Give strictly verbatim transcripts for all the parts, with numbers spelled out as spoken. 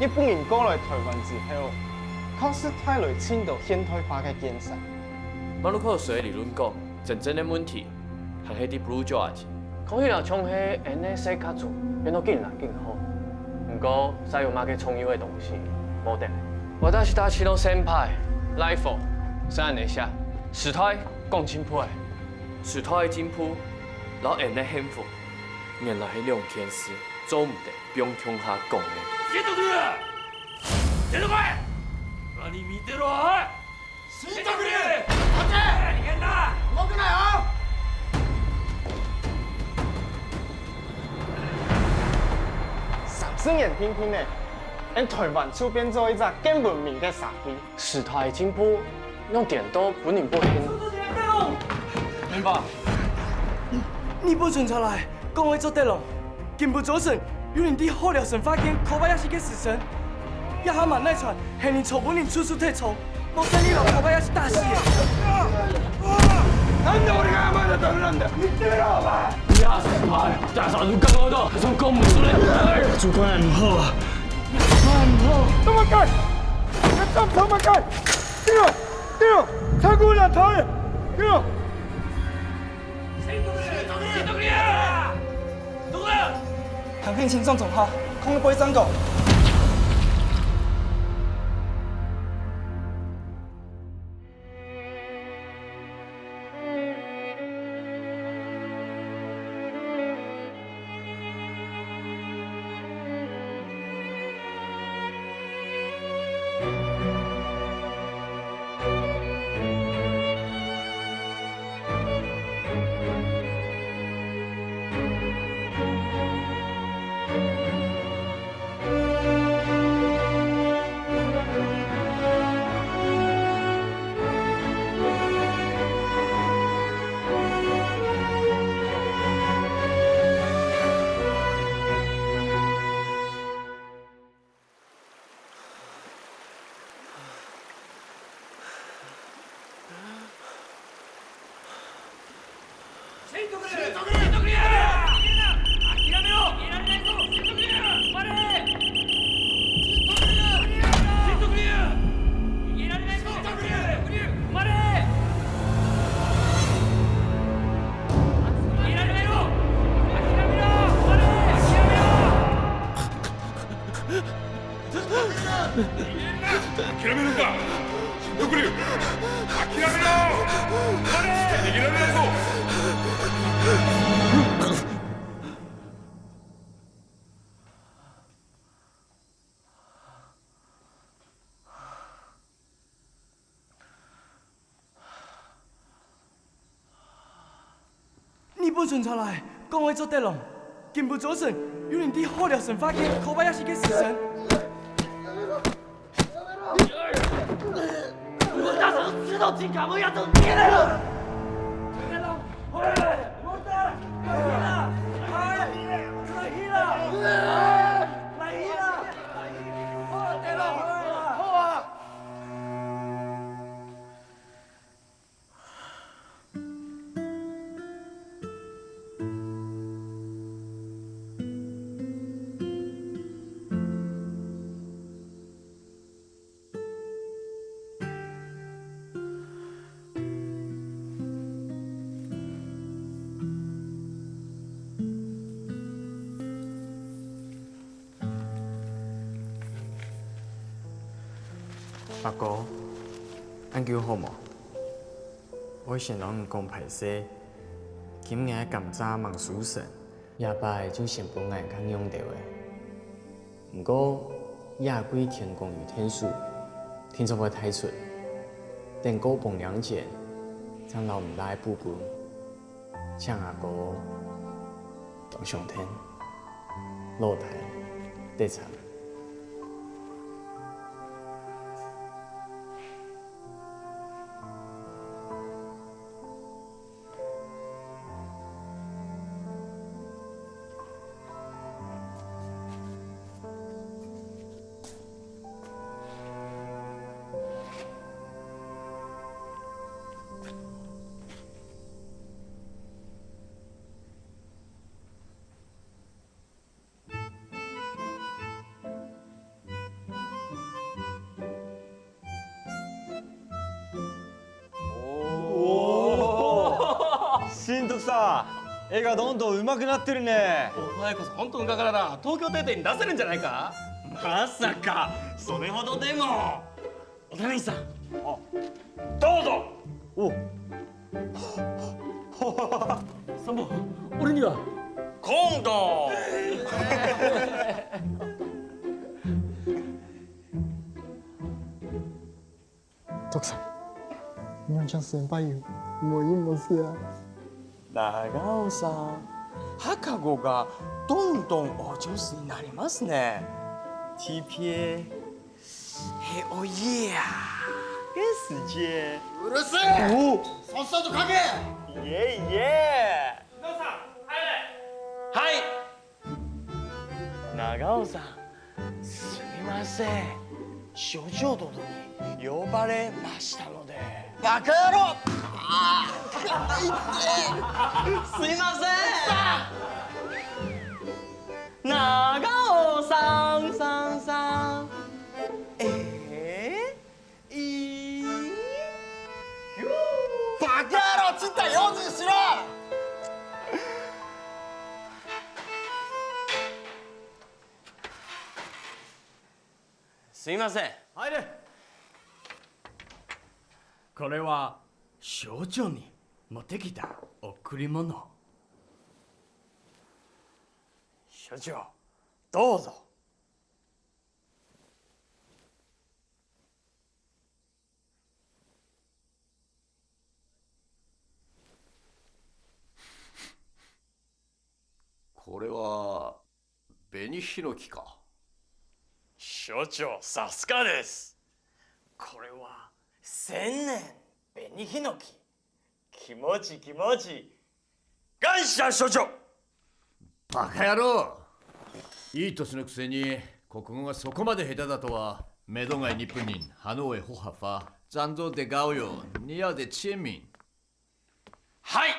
日本人過來臺灣之後，確實帶來盡多現代化个建設。馬魯克斯个理論講，真正个問題還係在Blue George。科學家像係恁呢世界就變到緊來緊好，毋過，還有麼个重要个東西無得？私たちの先輩、ライフ係恁呢寫：時代講進步个，時代个進步，摎恁呢幸福，原來係兩件事，做毋得放共下講个。死得快！死得快！何見てる！死得快！待て！逃げんな！動くなよ！三十年定定呢，俺臺灣就變做一隻更文明个社會。時代進步，仰顛倒分人不幸。明白。日本巡查來，講會做得咯。 今晡早晨，有人在學寮生活間call白夜市个時陣，這下嘛內傳，係人坐分人處處踢錯，無細義摎call白夜市打死个。なんで俺が謝らなきゃダメなんだよ。言ってみろ、お前。呀，先輩，大家都剛剛到，還說講不出來。主管毋好啊，主管毋好。這麼幹，你敢這麼幹？對了，對了，太過了，討厭，對了。 還看清楚總號，空一杯三狗。諦めるんか！新特流！諦めろ！逃げられないぞ！ 日本巡查來，講會做得咯。今晡早晨，有人在學寮生活間call白夜市个時陣，我大早就知道金家門要走，別來了。 阿哥，恁久好無？𠊎先摎你講歹勢，今年个甘蔗吂收成，這擺就先分𠊎較仰兜仔。 毋過，這季天公有天數，定著會大出。等過豐年前，正摎你倈補分。請阿哥當相𢯭，老弟得參。新藤さん、画がどんどん上手くなってるね。お前こそ本当の画家だな。東京帝展に出せるんじゃないか？まさか、それほどでも。お試しさん。あ、どうぞ。お。その、俺には。今度。 tokさん、日本人先輩よ、もういいもんすや。長尾さん、はかごがどんどんお上手になりますね。T P A、Hell yeah、S J。うるせえ！お、さっさと書け！いえいえ。長尾さん、入れ！はい。 長尾さん、すみません。所長殿に呼ばれましたので。バカ野郎！ああ、痛い！すいません。長尾さん、さん、さん。えー、いー、バカ野郎、ちったい用心しろ！ すいません。入れ。これは、所長に持ってきた贈り物。所長、どうぞ。 これは、紅ヒノキか。所長、さすがです。これは、千年紅ヒノキ。気持ち、気持ち。感謝、所長。バカ野郎！いい年のくせに、国語がそこまで下手だとは、目の前日本人、ハノイ、ホハファ、残像でガオよ、似合うでチェンミン。 はい！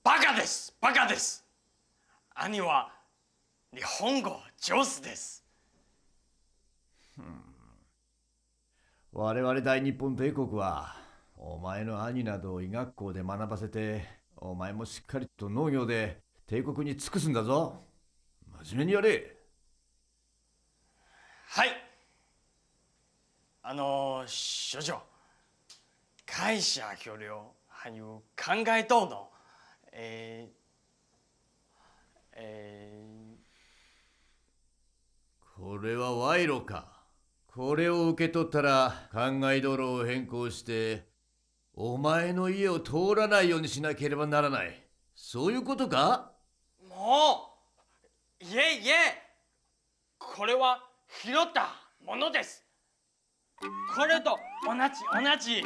バカです！バカです！兄は日本語上手です。我々大日本帝国は、お前の兄などを医学校で学ばせて、お前もしっかりと農業で帝国に尽くすんだぞ。真面目にやれ。 はい。あの、所長、会社協力、還有考え等の、えー、えー、これは賄賂か。これを受け取ったら、灌漑道路を変更して、お前の家を通らないようにしなければならない。そういうことか？もう！いえいえ！ これは拾ったものです。これと同じ、同じ。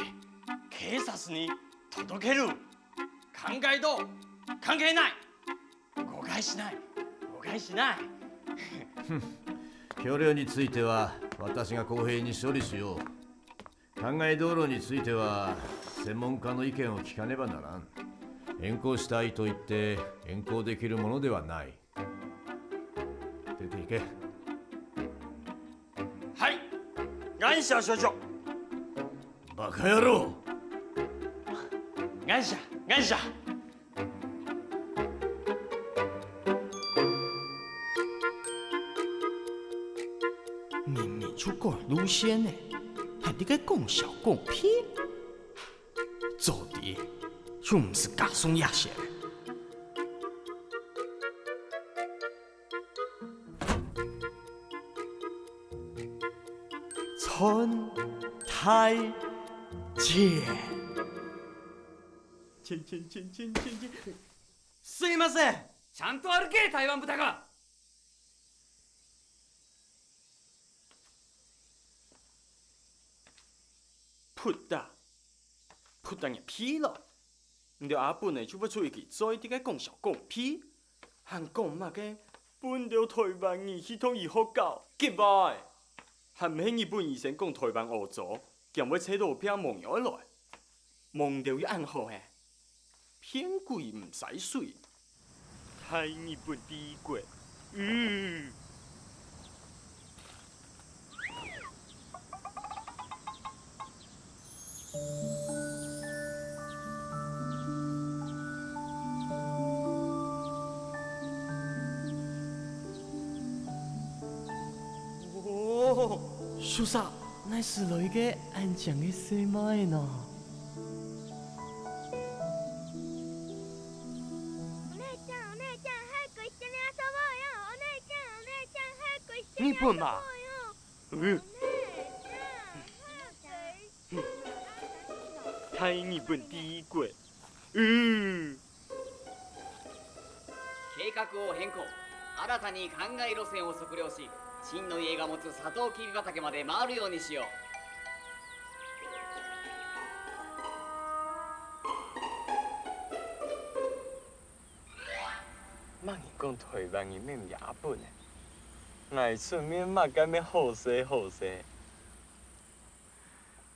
警察に届ける。考えと関係ない。誤解しない。誤解しない。橋梁については、私が公平に処理しよう。灌漑道路については、専門家の意見を聞かねばならん。変更したいと言って、変更できるものではない。 出て行け。はい。感謝、所長。バカ野郎。感謝、感謝。明明就趕路線呢，還在該講笑講屁。 做得，就毋使加送這些。賺大錢！錢錢錢錢錢錢！すいません。ちゃんと歩け、台湾豚が！ 噗噠，噗噠个屁咯！你兜阿本仔就會出一句嘴裡个講笑講屁，還講麼个分兜台灣人去讀醫學校，結巴！還毋係日本醫生講台灣屙糟，驚會𤺪著病無藥來。 望到又恁好嘿，騙鬼毋使水。大日本帝國，嗯。哦，宿舍，哪使來一個恁靚个細妹呢？日本吧？嗯。大日本帝國。嗯。計画を変更。新たに灌漑路線を測量し、陳の家が持つサトウキビ畑まで回るようにしよう。麼人講台灣人免日本呢？𠊎出面麼个乜好勢好勢？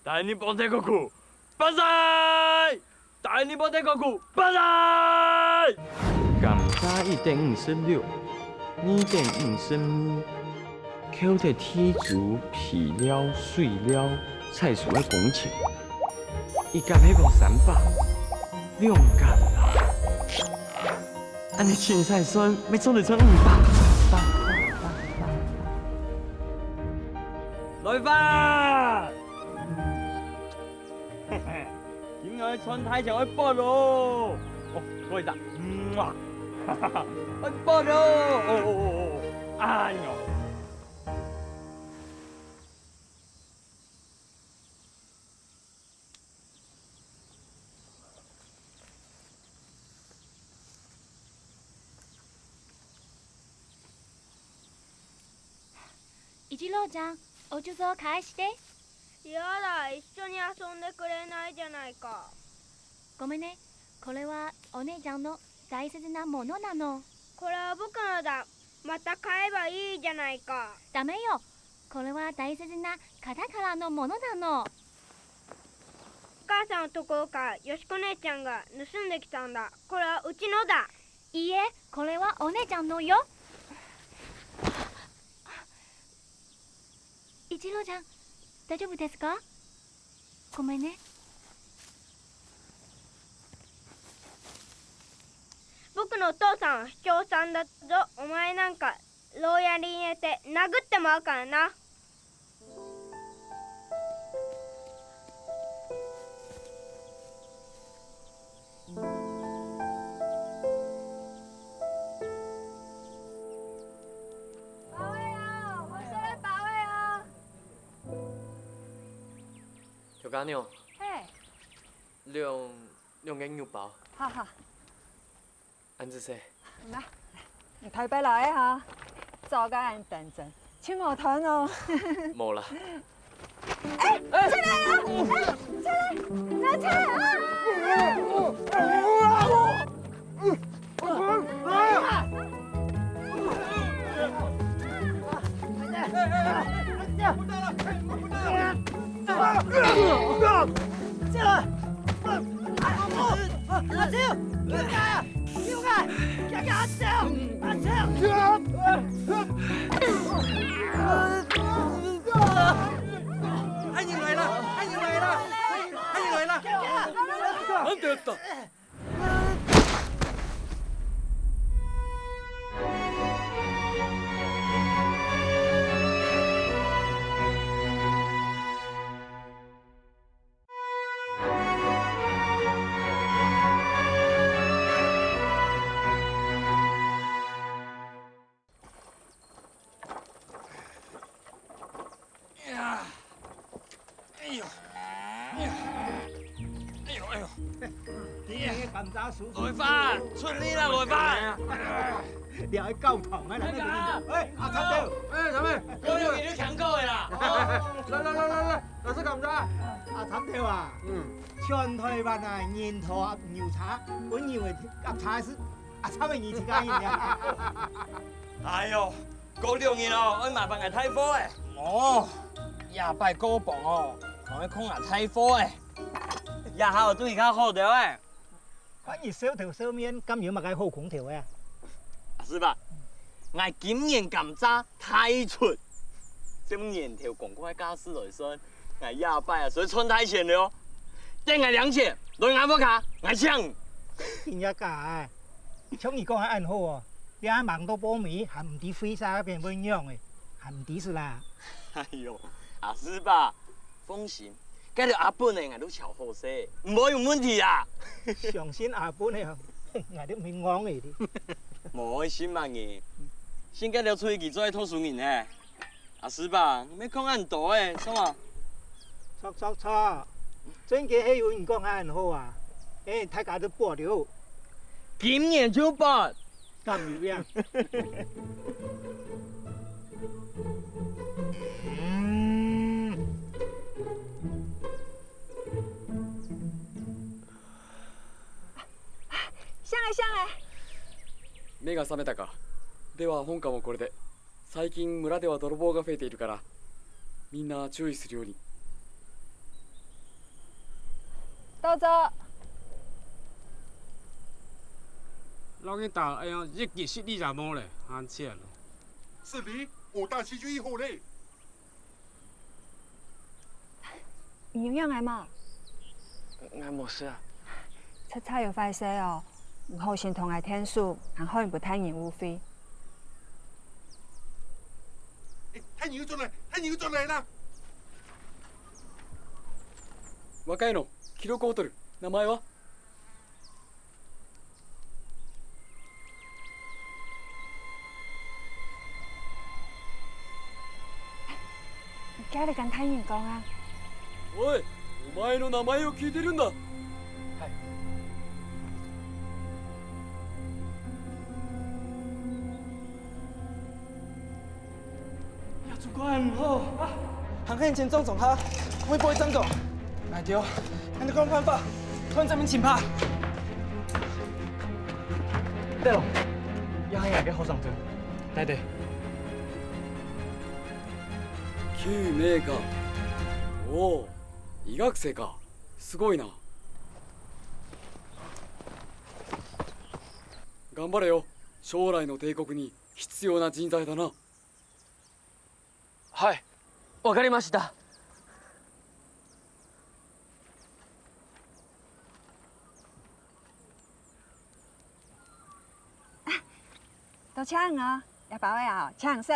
大日本帝國，万歲！大日本帝國，萬歲！甘蔗一點五十六，二點五十二，扣忒地租、肥料、水料、採收个工錢，一甲係講三百，兩甲啦。 恁樣清採算，乜做得賺五百。來吧！今日賺大錢愛發囉！哦，過一下，嗯啊，愛發囉！哦哦哦哦，哎喲！ 一郎ちゃん、おちょそを返して。嫌だ、一緒に遊んでくれないじゃないか。ごめんね。これはお姉ちゃんの大切なものなの。これは僕のだ。また買えばいいじゃないか。ダメよ。これは大切なカタカナのものなの。お母さんのところからよしこねえちゃんが盗んできたんだ。これはうちのだ。いいえ、これはおねえちゃんのよ。一郎ちゃん、大丈夫ですか？ごめんね。僕のお父さんは市長さんだぞ。お前なんか牢屋に入れて殴ってもらうからな。保衛哦，我是來保衛哦。 頭家娘，嘿。兩，兩個肉包。好好。恁仔細。來，你頭擺來个哈，早該恁等陣，真好賺哦。無啦。哎，出來啊！哎，出來，拿出來啊！ 犯人來了！犯人來了！犯人來了！ 哎呀，哎呦，哎呦，哎呦，哎呦。今日个甘蔗叔叔。來吧，出力啦，來吧。你愛教堂啊，那个。哎，阿參頭。哎，什麼？我有一个強盗的啦。哦，來來來來來，來食甘蔗。阿參頭啊，嗯，全台灣啊，人頭啊，牛車，溫柔个鴨車係 啊，差毋多二十个人呀。哎喲，過兩日哦，愛麻煩𠊎帶貨誒。哦，這擺過磅哦，還愛靠𠊎帶貨誒。這下有對你較好兜誒。看你笑頭笑面，敢有麼个好空頭誒？啊，係吧？𠊎今年甘蔗大出，照年頭公告个價數來算，𠊎這擺啊，算賺大錢了哦。等𠊎領錢，來𠊎屋下，𠊎請。真个假个？ 像你講个恁好哦，這下吂到報名，還毋知會使變仰仔，還毋知事啦。哎喲，阿師伯，放心，該條阿本个𠊎都喬好勢，毋會有問題啊。相信阿本个，𠊎都毋會戇个哩。無愛信麼个，信該條喙齒做得讀書人呢。阿師伯，你莫講恁多欸，爽啊？著著著，真个係有人講恁好啊，欸，大家都搬了。今年就搬。 敢有影？像欸像欸。目が覚めたか。では本官もこれで。最近村では泥棒が増えているから、みんな注意するように。到这。老人家，哎呀，一个实力也无咧，还钱。是你，我大气就一好嘞。你有样来吗？俺没事啊。车车有坏事哦，你好心同俺添数，还好你不太人误会。哎，太牛转来，太牛转来啦！ 若いの、記録を取る。名前は？你家里跟大人讲啊。おい、お前の名前を聞いてるんだ。はい。 也主管吼，啊，行行前撞撞下，會不會撞撞？哎，對，恁樣講辦法，看這邊請吧。對了，也還有一個好上陣，來的。救命か。おお、医学生か。すごいな。頑張れよ。将来の帝国に必要な人材だな。 はい、わかりました。多謝你哦，這包个哦，請食。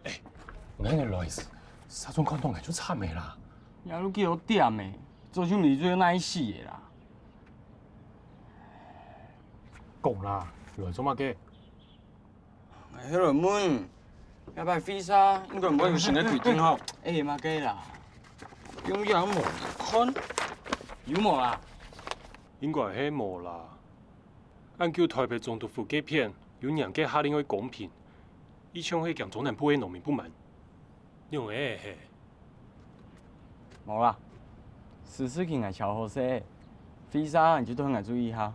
哎，𠊎个來，煞總看到𠊎就慘个啦。也都幾多點个，早就毋知做哪死个啦。講啦，來做麼个？ 𠊎係來問，這擺會社應該毋會有新个規定吼？哎，麼个啦？用這無看，有無啦？應該係無啦。恁久臺北總督府該片有嚴格下令愛公平，一向係驚中南部个農民不滿。仰仔係？無啦，事情𠊎喬好勢，會社你就代𠊎注意下，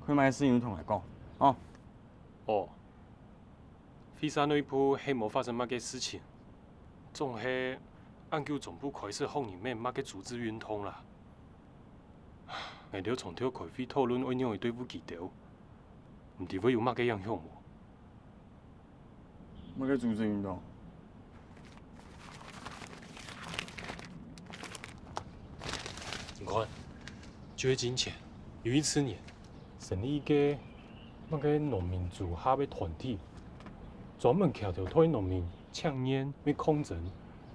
看麼个事情同𠊎講，哦。 哦，會社內部係無發生麼个事情，總係恁久總部開始學人乜麼个組織運動啦。𠊎兜長透開會討論愛仰仔對付佢兜，毋知會有麼个影響無？麼个組織運動？ 你看，就係進前有一次呢，成立一個麼个農民組合个團體，專門徛頭代農民請願、乜抗爭，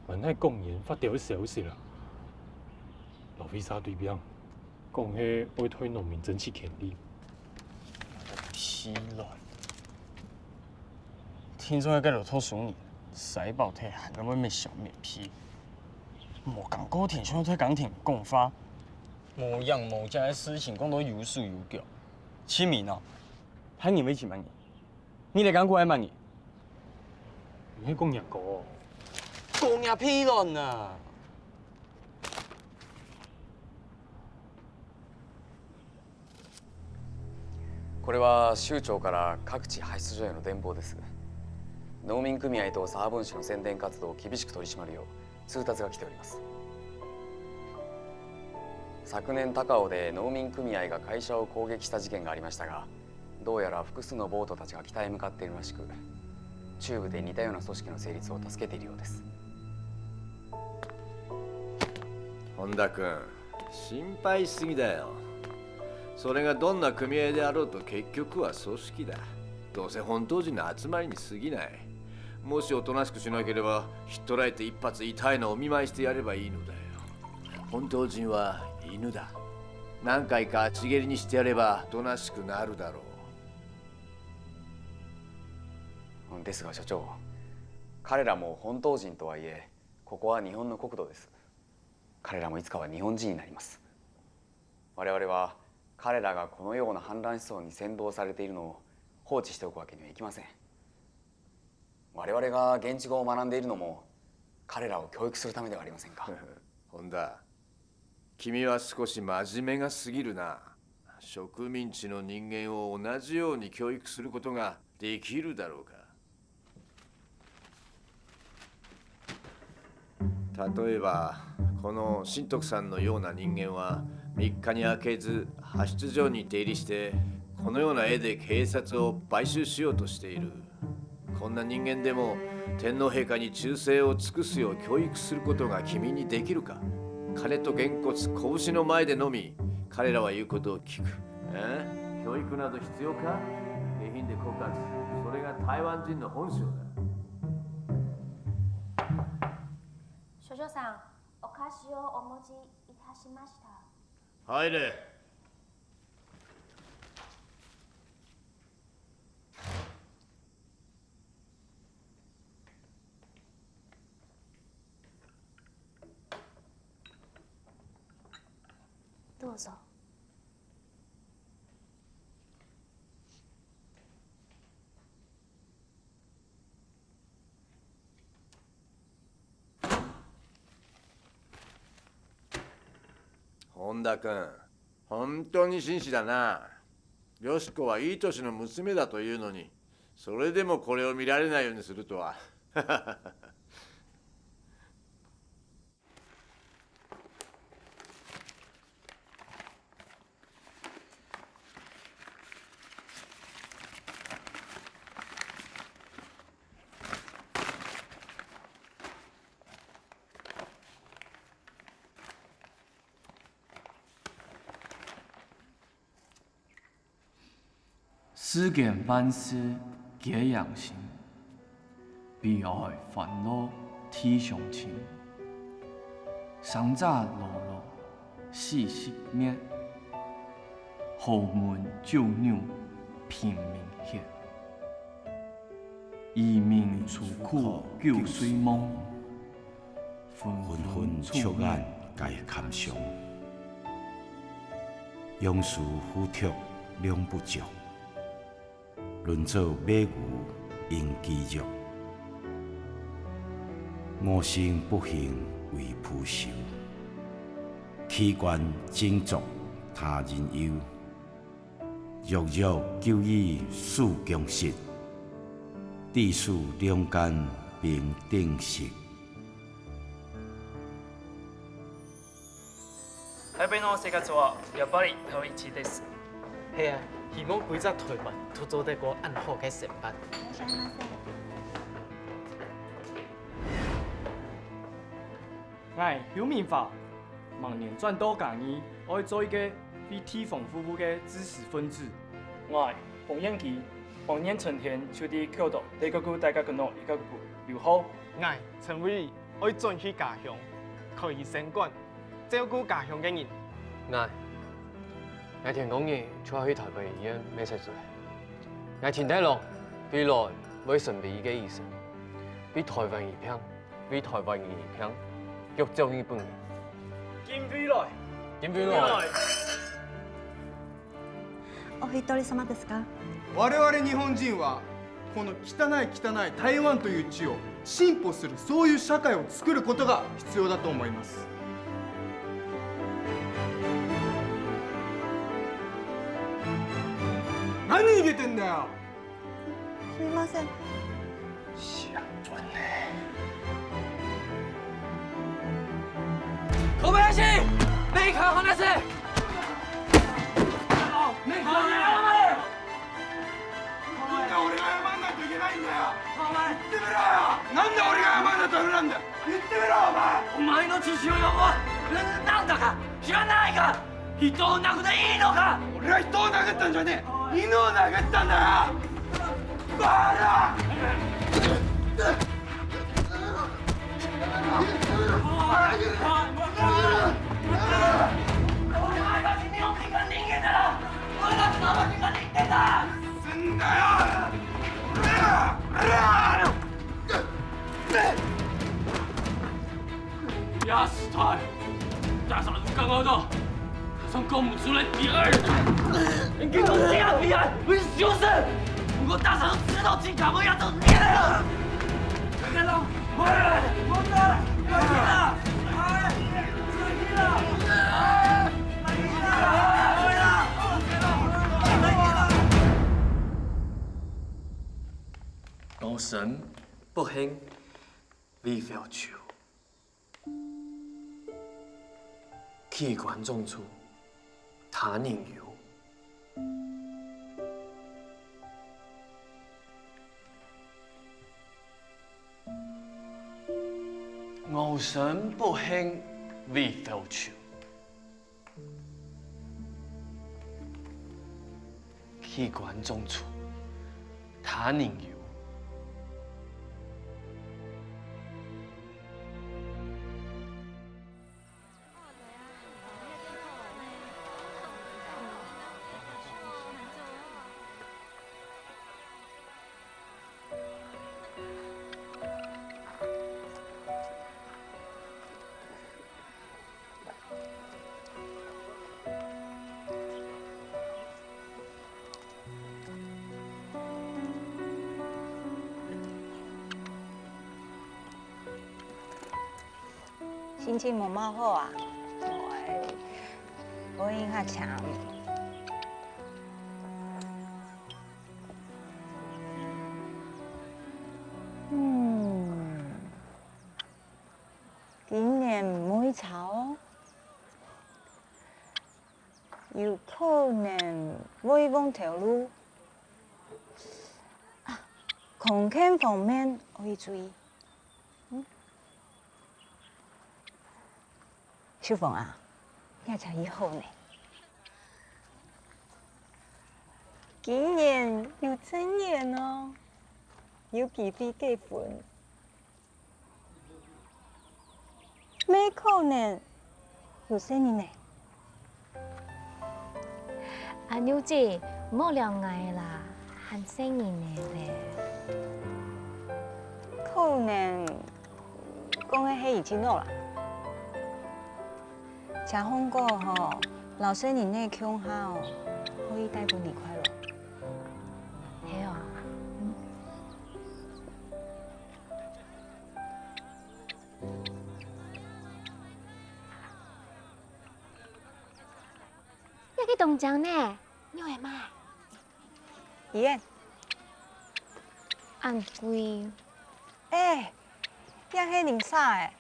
還係講人發表个消息啦。老會社對邊，講係愛代農民爭取權利。屁卵！聽說該老讀書人，食飽忒還會滅相滅屁。 無講過天上在講天講話，無影無跡个事情講到有手有腳。清明哦，大人會請麼人？你來講過愛麼人？你係講若哥哦？講若屁卵啊！ これは州長から各地排出所への電報です。農民組合とサーボン市の宣伝活動を厳しく取り締まるよう通達が来ております。昨年高尾で農民組合が会社を攻撃した事件がありましたが、どうやら複数のボートたちが北へ向かっているらしく、中部で似たような組織の成立を助けているようです。本田君、心配しすぎだよ。それがどんな組合であろうと結局は組織だ。どうせ本島人の集まりに過ぎない。もしおとなしくしなければ、引っ捕らえて一発痛いのをお見舞いしてやればいいのだよ。本島人は犬だ。何回か足蹴りにしてやればおとなしくなるだろう。ですが所長、彼らも本島人とはいえ、ここは日本の国土です。彼らもいつかは日本人になります。我々は彼らがこのような反乱思想に扇動されているのを放置しておくわけにはいきません。我々が現地語を学んでいるのも、彼らを教育するためではありませんか。本田、君は少し真面目が過ぎるな。植民地の人間を同じように教育することができるだろうか。例えば、この新藤さんのような人間は、みっかに空けず派出所に出入りして、このような画で警察を買収しようとしている。こんな人間でも天皇陛下に忠誠を尽くすよう教育することが君にできるか。金とげんこつ、拳の前でのみ彼らは言うことを聞く。え？教育など必要か？下品で狡猾、それが台湾人の本性だ。所長さん、お菓子をお持ちいたしました。入れ。どうぞ。本田君、本当に紳士だな。よし子はいい年の娘だというのに、それでもこれを見られないようにするとは。世間萬事皆有形，悲哀煩惱地上情。生者老老死息滅，豪門酒肉貧民血。 遺民楚苦九歲亡，昏昏昨暗皆堪傷。仰視虎黜兩不著，論做孺牛應雞肉。我生不幸為父仇，豈敢爭作他人憂。 若欲救伊守宮室，致使兩奸平等席。台北の生活はやっぱり遠いです。係啊，希望歸隻台灣都做得過恁好个生活。𠊎邱明華，明年轉到嘉義，愛做一個為地方服務个知識分子。𠊎彭彥基，明年春天就在九都第九區大甲國小一甲國小留學。𠊎陳偉，愛轉去家鄉，開醫生館，照顧家鄉个人。𠊎，𠊎天光日就愛去台北醫院買切嘴。𠊎陳大樂，未來會成為一個醫生，為台灣醫病。 為台灣人而病，腳掌日本人。金飛來！金飛來！お一人様ですか？我々日本人は、この汚い、汚い台湾という地を進歩する、そういう社会を作ることが必要だと思います。何逃げてんだよ！ すいません。知らんとね。小林！目から離せ！目から離せ！ 지시오야 뭐? 나나가 지나가 이도 나고도 이노가.俺は人を殴ったんじゃねえ。犬を殴ったんだよ。バカ。お前は日本人が人間なら、俺たちの方が人間だ。すんだよ。 呀，死胎！大嫂，你刚刚到，他从公母出来第二，你给我这样比啊，我去羞耻！我大嫂知道自己干嘛要走你了！老身不幸，未fel手。 器官种出，他人有。我身不幸，未fel手。 器官种出，他人有。 心情無麼好啊？哎，我應該請。嗯，今年毋會差哦。 有可能會換頭路。啊，康健方面愛注意。嗯？秀芳啊，這就已好呢。今年有正緣哦，有機會結婚。 乜可能有細人呢。阿牛姐，莫撩𠊎啦，還細人呢咧。可能講个係已經老啦。謝風哥吼，摎細人仔共下哦，可以帶分你快樂。係哦。 這个當靚呢，仰仔買？一元。恁貴。哎，這係零碎个。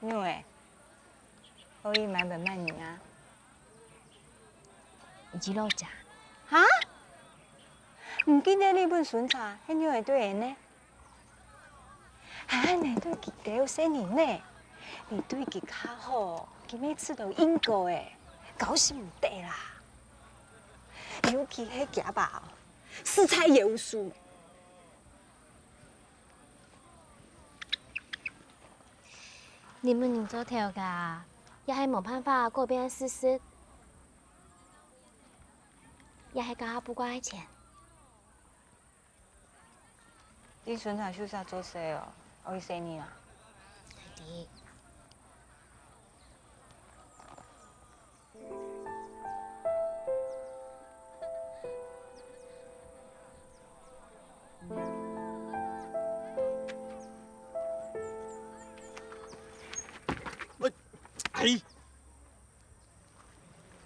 仰仔，可以買分麼人啊？ 你知道家。哈？毋記得你分孫仔係仰仔對人呢？還恁仔對佢兜細人呢？你對佢較好，佢乜知著應該个，搞死毋得啦！尤其係厥爸哦，實在夭壽。 你們人做頭家，也係無辦法改變事實，也係家下不過愛錢。你孫仔就係做事哦，愛細人啊？係的。 喂，哎。細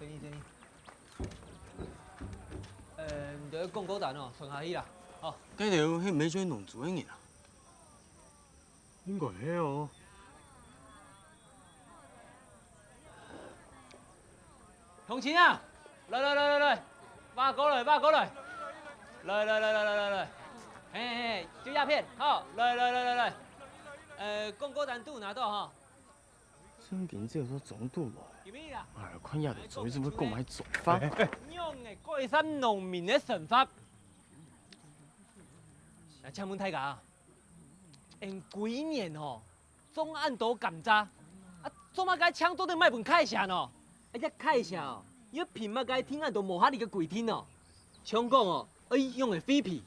人，細人。呃，你兜个廣告單哦，傳下去啦。好。該兜係毋係就係農場个人啊？ 應該係哦。鄉親啊，來來來來來，挖過來，挖過來。來來來來來來來。嘿嘿，就這片，好，來來來來來，呃，廣告單都拿到哈。正經這个時候總督來，有沒有啦？哎呀，看也得做，你怎麼講還做法？仰會改善農民个生活？啊，請問大家，𫣆歸年吼， 種恁多甘蔗，啊，做麼个淨做得賣分會社呢？啊，這會社哦，又憑麼个定恁多無合理个規定呢？像講哦，愛用个廢皮，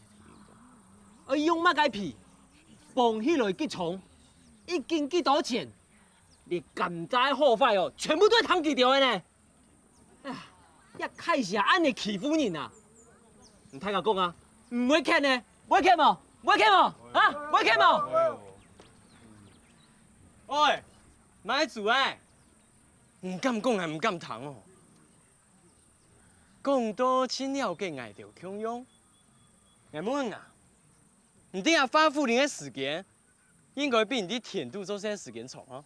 愛用麼个皮，磅起來幾重，一斤幾多錢，連甘蔗个好壞哦，全部都係聽佢兜个呢。 啊，這會社恁樣欺負人啊！你大家講啊，毋會譴呢？會譴無？會譴無？啊，會譴無？喂，買主欸，你敢講還毋敢聽哦？講到盡了解𠊎兜共樣，𠊎問啊，你在這花圃裡个時間，應該比你在田肚做事个時間長哦。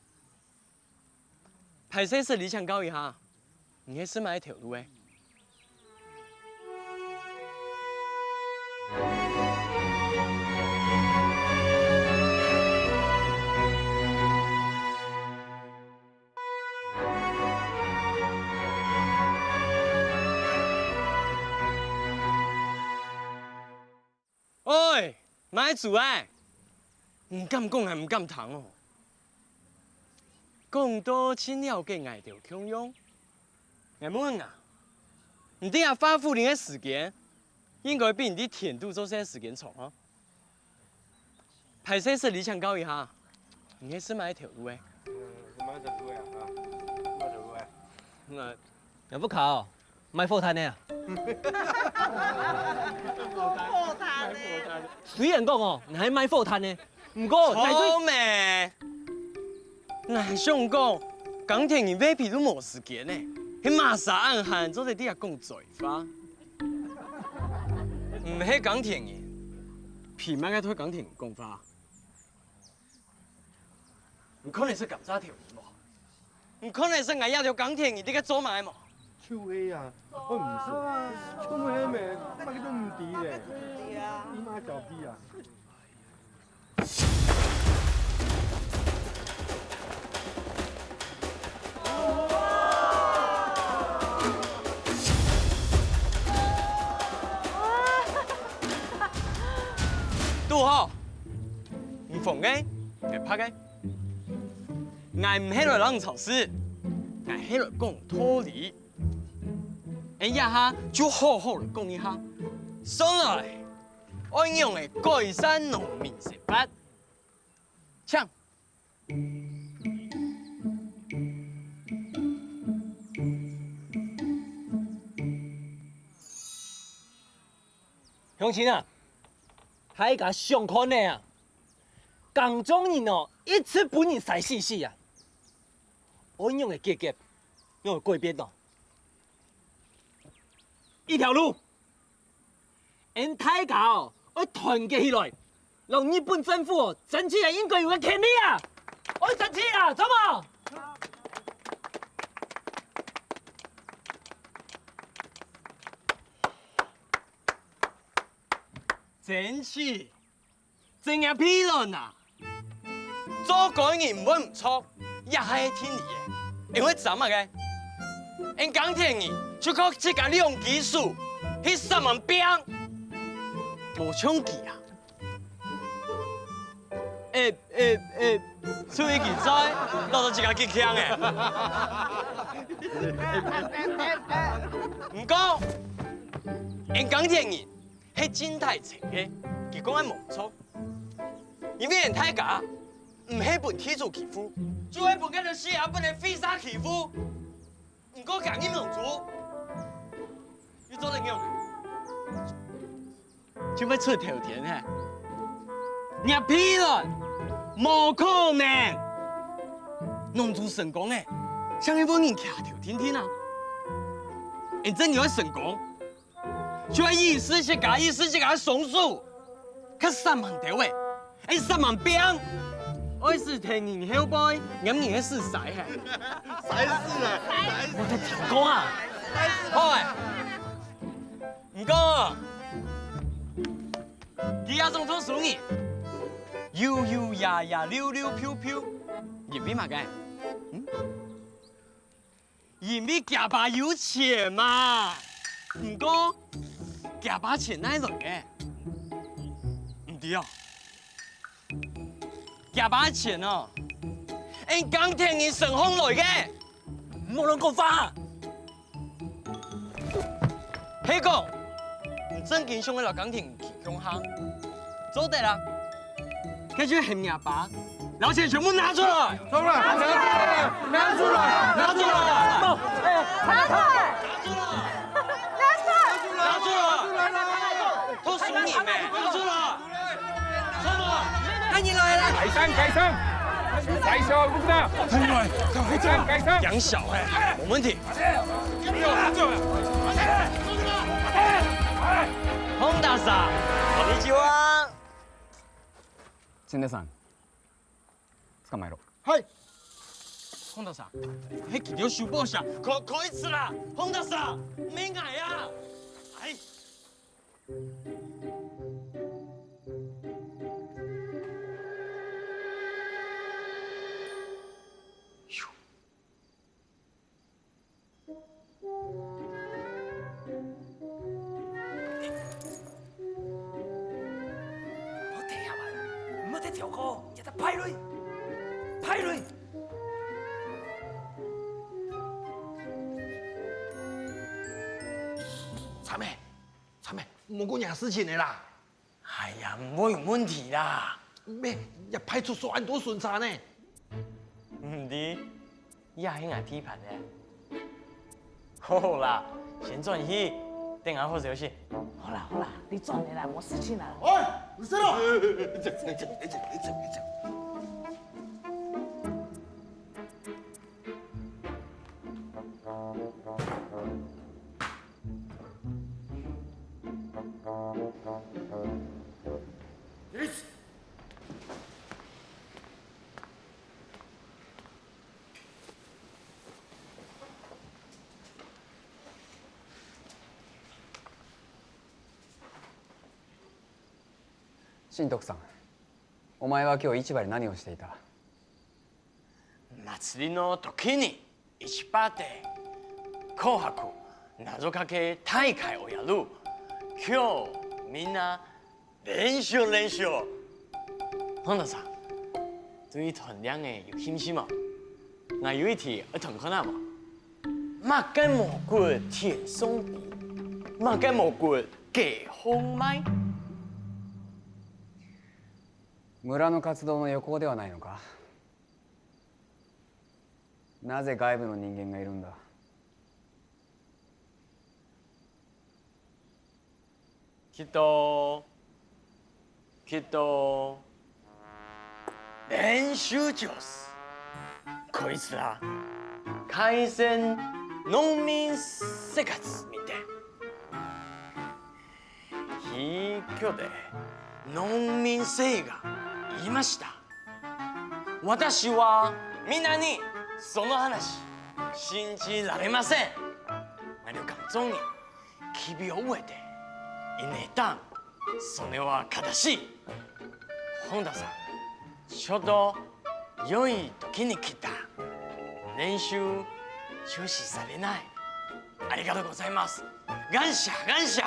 歹勢，失禮請教一下，你係做麼个頭路个？喂，買主欸，你敢講還毋敢聽哦？講到盡了解𠊎兜共樣，𠊎問啊，你在這花圃裡个時間，應該比你在田肚做事个時間長哦。歹勢，失禮請教一下， 你係做麼个頭路个？嗯，做麼个頭路个啊？啊，做麼个頭路个？𠊎，𠊎屋下哦，賣火炭个啊。火炭呢？雖然講哦，𠊎係賣火炭个，毋過在最，草莓，𠊎想講，耕田人未必都無時間呢，係麼儕恁閒做得在這講嘴話？毋係耕田人，憑麼个代耕田人講話？ 你看得識甘蔗頭無？你看得識𠊎這兜耕田人在該做麼个無？就係啊，看毋識，就係咩，麼个都毋知咧，你媽搞屁啊！ 堵好，你紅个，𠊎白个。𠊎毋係來摎你吵事，𠊎係來講道理。𫣆這下就好好來講一下，算來，愛仰仔改善農民生活。請。 鄉親啊，大家想看呢啊，耕種人哦，一直分人使死死啊，愛仰仔解決，仰仔改變哦？一條路， 𫣆大家哦，愛團結起來，摎日本政府哦，爭取𫣆應該有个權利啊！愛爭取啊，著無？爭取？ 正經屁卵啊！做官人毋會毋著，這係天理个，因為做麼个？𫣆耕田人就靠自家兩支手去煞猛拚，無像佢啊！欸欸欸，出一支嘴，恅到自家極強欸！毋過，𫣆耕田人 係盡大情个，佢講个無錯。因為𫣆大家毋係分地主欺負，就係分該兜死阿伯个飛沙欺負。毋過今日農主，你做得仰？就會出頭天嘿！你屁卵，無可能！農主成功欸，像一個人徛頭定定啊！𫣆真有愛成功， 就愛意識自家，意識自家个雙手，較煞猛兜仔，愛煞猛拚，愛使得人後背黏人个屎揩嘿。揩屎啊！莫再聽講啊！好欸，毋過，你這種做生意，油油呀呀，溜溜飄飄，因為麼个？嗯？因為厥爸有錢嘛。毋過，厥爸錢哪來个？毋知哦。 厥爸个錢哦，𠊎耕田人身項來个。莫亂講話！係講，你正經想愛摎耕田人共下，做得啊。該就喊若爸，摎錢全部拿出來！拿出來！拿出來！拿出來！拿出來！拿出來！拿出來！拿出來！拿出來！都是你們，拿出來！ 快点來了！解散，解散！解散，解散！楊小孩，無問題。本田さん、こんにちは。千田さん、捕まえろ。はい。本田さん、係佢兜修補車，こ、こいつら、本田さん、目がや。はい。 莫得遐慢，莫得跳過，也得排隊，排隊。慘咩，慘咩，無過若事情个啦。哎呀，毋會有問題啦。咩，這派出所恁多巡查呢？毋知， 這係𠊎地盤呢。好啦，先轉去，等下好消息。好啦好啦，你轉來啦，無事情啦。喂，你先咯。新藤さん、お前は今日市場で何をしていた？祭りの時に市場で紅白謎かけ大会をやる。今日みんな練習練習。本田さん、對鍛鍊个有興趣無？𠊎有一題愛討論看啊無？麼个魔鬼天上飛，麼个魔鬼雞胸賣？村の活動の予行ではないのか？なぜ外部の人間がいるんだ？ きっと、きっと、練習場っす。こいつら、海鮮農民生活みたい。卑怯で農民性が言いました。私はみんなにその話信じられません。旅館長に 奇妙的，因為當，それは正しい。本田さん、ちょうど良い時に来た。練習中止されない。ありがとうございます。感謝、感謝。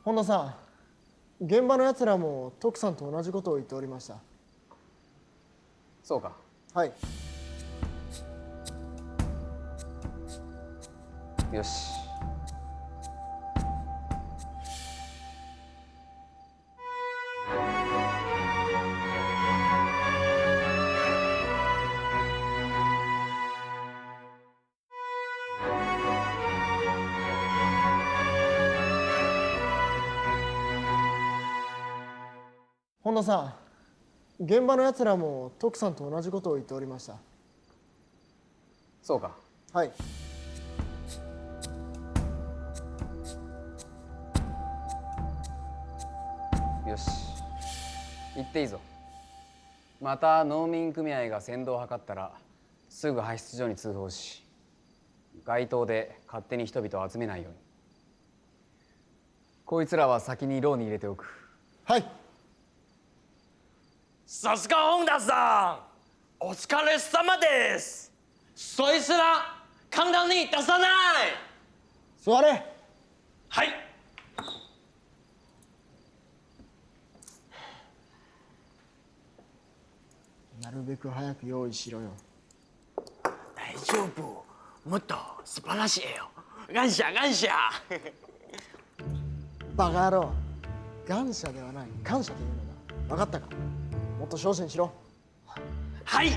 本田さん、現場の奴らもトクさんと同じことを言っておりました。そうか。はい。よし。 本田さん、現場の奴らもトクさんと同じことを言っておりました。そうか。はい。行っていいぞ。また農民組合が先導を図ったら、すぐ派出所に通報し、街頭で勝手に人々を集めないように。こいつらは先に牢に入れておく。はい。さすが本田さん、お疲れ様です。そいつら簡単に出さない。座れ。はい。なるべく早く用意しろよ。大丈夫。もっと素晴らしいよ。感謝、感謝。バカ野郎。感謝ではない、感謝というのだ。分かったか？もっと精進しろ。はい。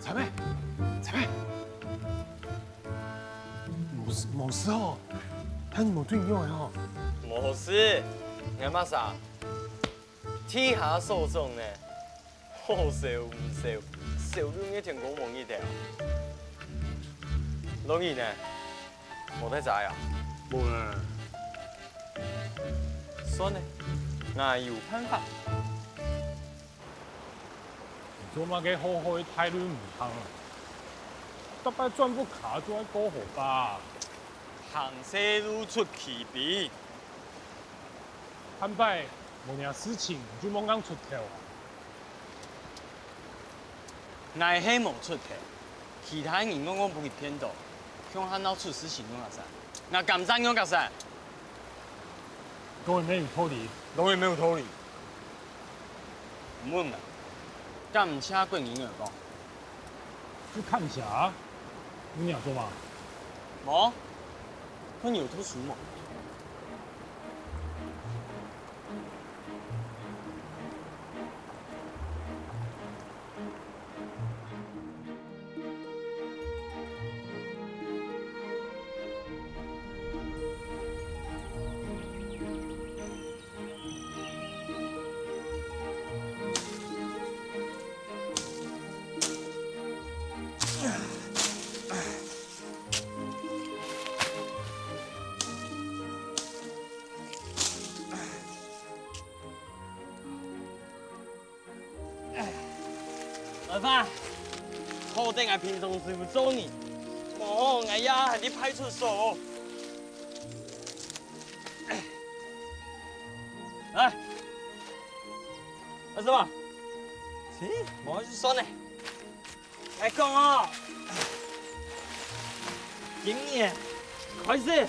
前面，前面。無事，無事哦，看你無對你用的哦。無事，你看嘛啥？地下所長呢，好笑毋笑，笑到你天光望日頭。老二呢？無在遮啊？無呢。算了，𠊎有辦法。 做麼个好好个大路毋行啊？逐擺轉屋下就愛過河壩。行細路出奇兵。下擺無若事情就莫硬出頭啊。𠊎係無出頭，其他人戇戇分佢騙到，共下鬧出事情仰結煞，𠊎甘願仰結煞？講个乜有道理。講个乜有道理。 毋問啊，感謝國民來講。就感謝啊，你仰做嘛？無，看你有讀書無？ 老爸，好得𠊎平常時有做你，無好𠊎這下還在派出所。來，阿叔啊，切，無就算了。 來講哦，今日開始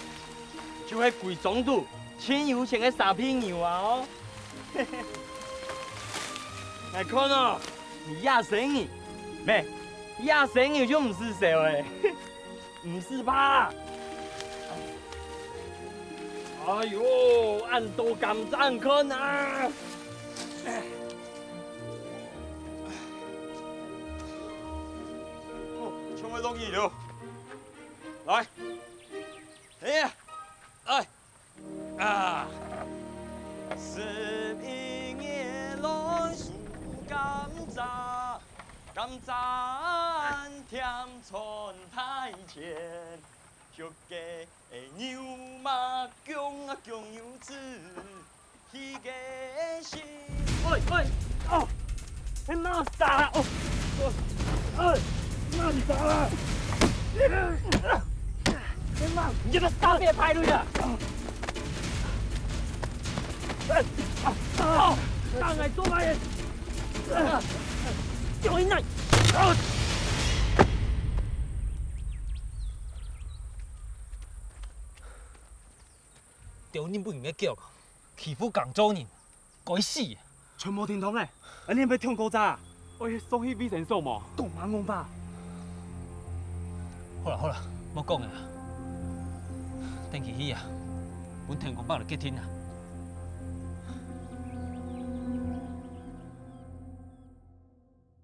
就係歸莊肚盡有錢个沙皮牛啊哦！來看哦，你這生意，咩，這生意就毋使愁誒，毋使怕。哎喲，恁多甘蔗看啊！ 哦，全部落去了。來，哎呀，哎，啊！十一月來收甘蔗，甘蔗甜賺大錢，畜个牛嫲降啊降油紙。 去个心。喂，喂，哦，你莫打啦，哦，哦，哎，莫打啦。你莫，你這個大便排隊啊！哎，哦，打𠊎做麼个？叫你來！ 丟人分人个狗，欺負耕作人，該死！全無停動咧，恁樣會跳高咋？喂，送去衛生所無？講麼戇話？好啦好啦，莫講了啦。等佢去啊，分天公伯來決定啊。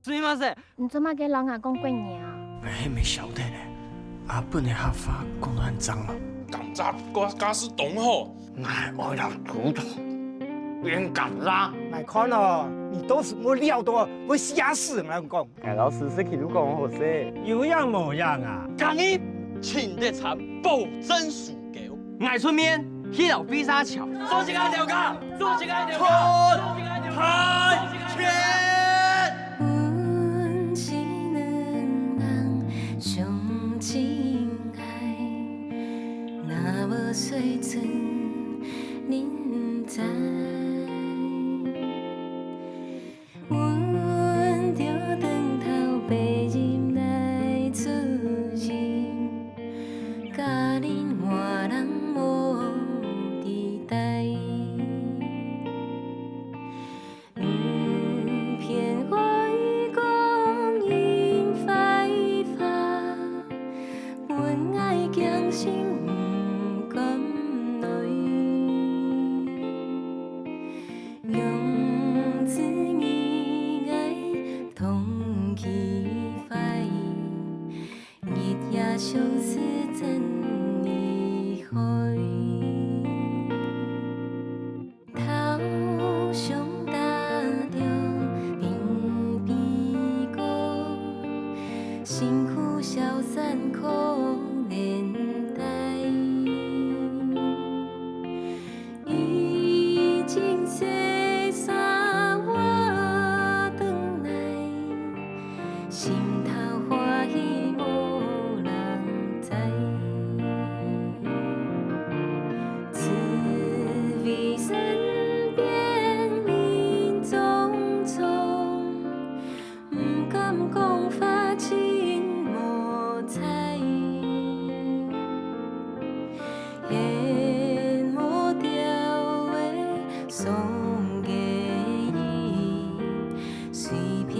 すみません。你做麼个摎𠊎講國語啊？𠊎係毋係曉得呢？阿本个客話講到恁髒哦。敢雜个家私當好。𠊎愛摎豬頭變蛤蜊。𠊎看哦，你到時無料到，會嚇死人，𠊎同你講。𠊎摎師叔佢都講好勢。有影無影啊？今日請得參保證輸 𠊎出面去摎飛沙樵。做一个調查，做一个調查，做一个調查。太欠！阮是兩人相親愛，若無水準，恁毋知。 阮著長頭白入來出入，家人外人無地帶。毋偏愛講𪜶壞話， 分𠊎驚心毋甘來。用子女愛通氣壞，日夜相思真厲害。 頭上戴著頂悲歌，辛苦消散可憐帶。已經洗衫我轉來， 心頭歡喜無人知。只為身邊人匆匆，毋敢講話真無彩。現無調的送个人，隨便